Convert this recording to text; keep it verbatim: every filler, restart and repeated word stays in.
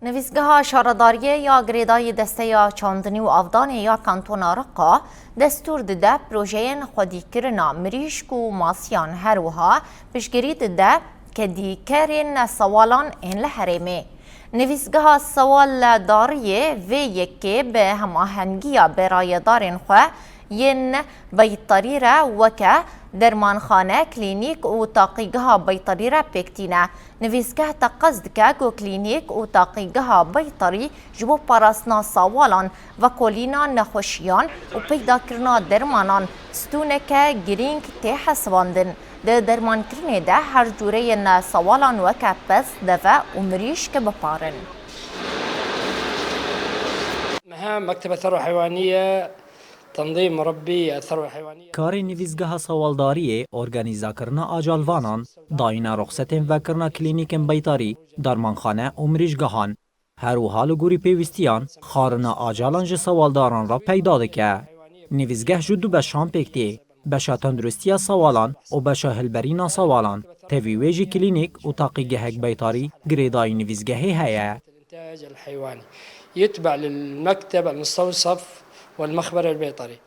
Nivîsgeha Şaredariyê ya Girêdayî Desteya Çandinî û Avdanê ya Kantona Riqa destûr dide projeyên xwedîkirina mirîşk û masiyan, her wiha piştgirî dide kedîkerên sewalan ên li herêmê. Nivîsgeha Sewaldariyê vê yekê bi hemahengiya berayedarên xwe yên beytarî re weke dermanxane, klînîk û taqîgeha beytarî re pêk tîne. Nivîsgeh teqez dike ku klînîk û taqîgeha beytarî ji bo parastina sawalan, vekolîna nexweşiyan û peydakirina dermanan stûneke girîng tê hesibandin. Di dermankirinê de her cûreyên sawalan weke pez, deve û mirîşk biparin. مهام مكتب الثروة الحيوانية تنظيم مربي الثروة الحيوانية. Karê nivîsgeha sewaldariyê organîzakirina acalvanan, dayîna ruxsetên vekirina klînîkên beytarî, dermanxane û mirîşgehan. Her wiha li gorî pêwîstiyan xwarina acalan ji sewaldaran re peyda dike. Nivîsgeh ji du beşan pêk tê, beşa tenduristiya sewalan û beşa hilberîna sewalan. Tevî wê jî klînîk û taqîgehek beytarî girêdayî nivîsgehê heye. الإنتاج الحيواني يتبع للمكتب المستوصف والمخبر البيطري.